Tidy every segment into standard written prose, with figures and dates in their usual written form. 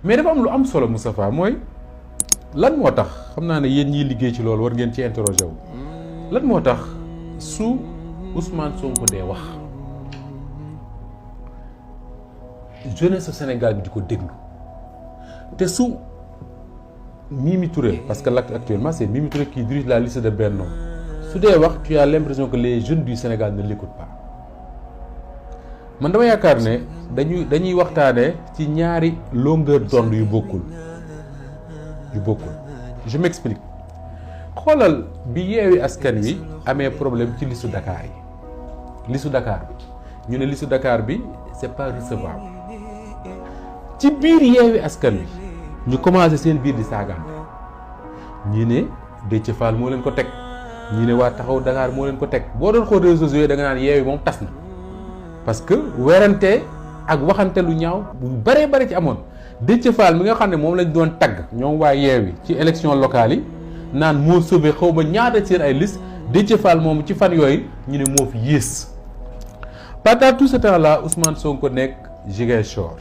mais dafa am lu am solo Moustapha mooy lan moo tax xam naa ne yéen ñiy liggéey ci loolu war ngeen ci interroger wu lan moo tax su Ousmane Sonko dee wax jeunesse au Sénégal bi di ko déglu te su Mimi Touré parce que actuellement c'est Mimi Touré qui dirige la liste de Benno su dee wax tu as l'impression que les jeunes du Sénégal ne l'écoutent pas man dama yaakaar ne dañuy waxtaane ci ñaari longueur d'onde yu bokkul je m'explique xoolal bi Yewwi Askan Wi amee problème ci listu Dakar yi listu Dakar bi ñu ne listu Dakar bi c'est pas recevable ci biir Yewwi Askan Wi ñu commencé seen biir di saagante ñii ne Déthié Fall moo leen ko teg ñii ne waa Taxawu Dakar moo leen ko teg boo doon xool réseaux sociaux da nga naan Yewwi moom tas na parce que werante ak waxante lu ñaaw bu bëree bëri ci amoon Déthié Fall mi nga xam ne moom lañ doon tagg ñoom waa Yewwi ci élection locale yi naan moo sauvé xaw ma ñaata seen ay liste Déthié Fall moom ci fan yooyu ñu ne moo fi yées pendant tout ce temps là Ousmane Sonko nekk Ziguinchor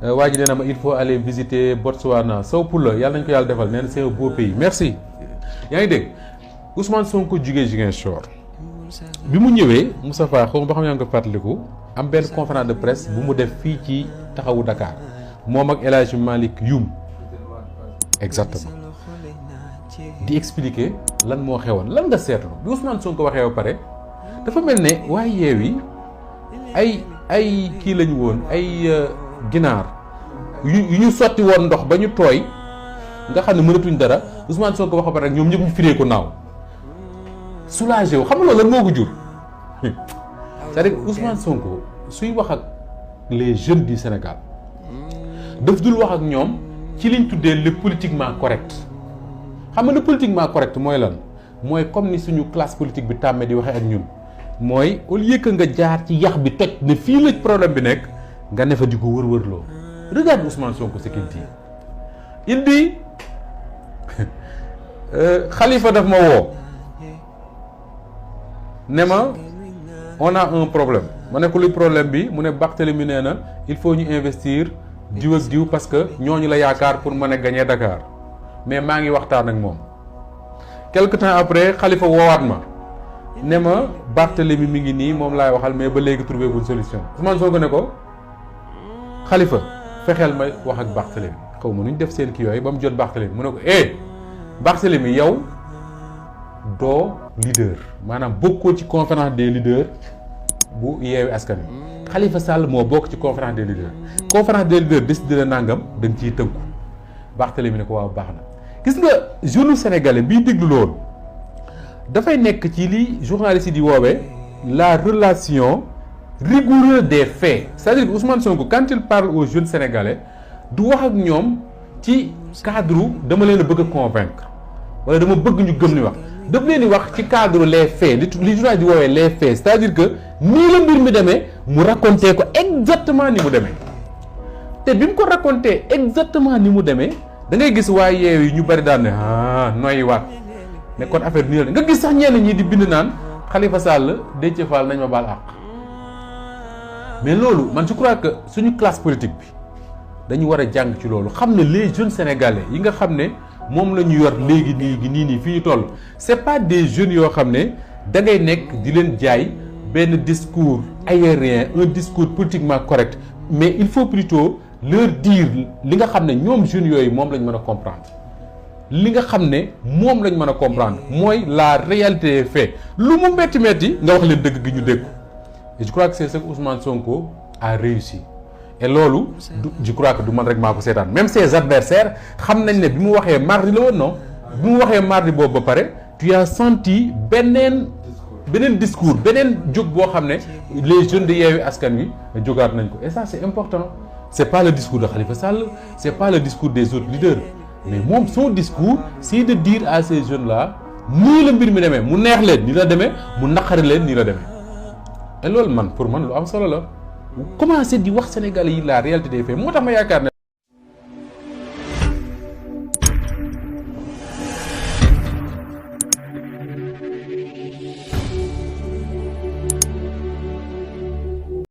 waa ji nee na ma il faut aller visiter Botswana Sao Paulo yàlla nañ ko yàlla defal nee na c'est un beau pays merci yaa ngi dégg Ousmane Sonko jugee Ziguinchor bi mu ñëwee Moustapha xaw ma ba xam yaa ngi ko fàttaliku am benn conférence de presse bu mu def fii ci Taxawu Dakar moom ak El Hadj Malick Youm exactement di expliquer lan moo xewoon lan nga seetlu bi Ousmane Sonko waxee ba pare dafa mel ne waaye Yewwi ay kii lañu woon ay ginaar yu ñu sotti woon ndox ba ñu tooy nga xam ne mënatuñ dara Ousmane Sonko wax ba pare ñoom ñëpp ñu firee ko naaw soulagé wu xam nga loolu lan moo ko jur c'est-à-dire Ousmane Sonko suy wax ak les jeunes du Sénégal daf dul wax ak ñoom ci liñ tuddee le politiquement correct xam nga le politiquement correct mooy lan mooy comme ni suñu classe politique bi tàmmee di waxee ak ñun mooy au lieu que nga jaar ci yax bi toj ne fii la problème bi nekk nga ne fa di ko wër-wërloo regarde Ousmane Sonko ce qu'il dit il dit Khalifa daf ma woo ne ma on a un problème ma ne ko luy problème bi mu ne Barthélémy nee na il faut ñu investir diw ak diw parce que ñooñu la yaakaar pour mën a gagner Dakar mais maa ngi waxtaan ak moom quelque temps après Khalifa woowaat ma ne ma Barthélémy mi ngi nii moom laay waxal mais ba léegi trouvé guñ solution Ousmane Sonko ne ko Khalifa fexeel ma wax ak Barthélémy xaw ma nu ñu def seen kii yooyu ba mu jot Barthélémy mu ne ko Barthélémy yow doo leader maanaam bokkoo ci conférence des leaders bu Yewwi Askan Wi Khalifa Sall moo bokk ci conférence des leaders décidé na nangam da nga ciy tënku Barthélémy ne ko waaw baax na gis nga jeune sénégalais bii déglu loolu dafay nekk ci li journaliste yi di woowee la relation rigoureuse des faits c'est-à-dire Ousmane Sonko quand il parle aux jeunes sénégalais du wax ak ñoom ci cadre dama leen a bëgg a convaincre wala dama bëgg ñu gëm ni wax daf leen di wax ci cadre les faits li journaliste di woowee les faits c'est-à-dire que nii la mbir mi demee mu raconté ko exactement ni mu demee te bi mu ko raconté exactement ni mu demee da ngay gis waa Yewwi ñu bari daan ne noyyi waat ne kon affaire bi nii la nga gis sax ñenn ñi di bind naan Khalifa Sall Déthié Fall nañ ma baal àq mais loolu man je crois que suñu classe politique bi dañu war a jàng ci loolu xam ne les jeunes sénégalais yi nga xam ne moom la ñu yor léegi nii fii ñu toll c'est pas des jeunes yoo xam ne da ngay nekk di leen jaay benn discours aérien un discours politiquement correct mais il faut plutôt leur dire li nga xam ne ñoom jeunes yooyu moom lañ mën a comprendre li nga xam ne moom lañ mën a comprendre mooy la réalité des faits lu mu metti nga wax leen dëgg gi ñu dégg et je crois que c'est ce que Ousmane Sonko a réussi et loolu je crois que du man rek maa ko seetaan même ses adversaires xam nañ ne bi mu waxee mardi la woon non bi mu waxee mardi boobu ba pare tu as senti beneen discours beneen jóg boo xam ne les jeunes de Yewwi Askan Wi jógaat nañ ko et ça c'est important c'est pas le discours de Khalifa Sall c'est pas le discours des autres leaders mais moom son discours c'est de dire à ces jeunes là nii la mbir mi demee mu neex leen nii la demee mu naqari leen nii la demee et loolu pour man lu am solo la commencer di wax Sénégalais yi la réalité des faits moo tax ma yaakaar ne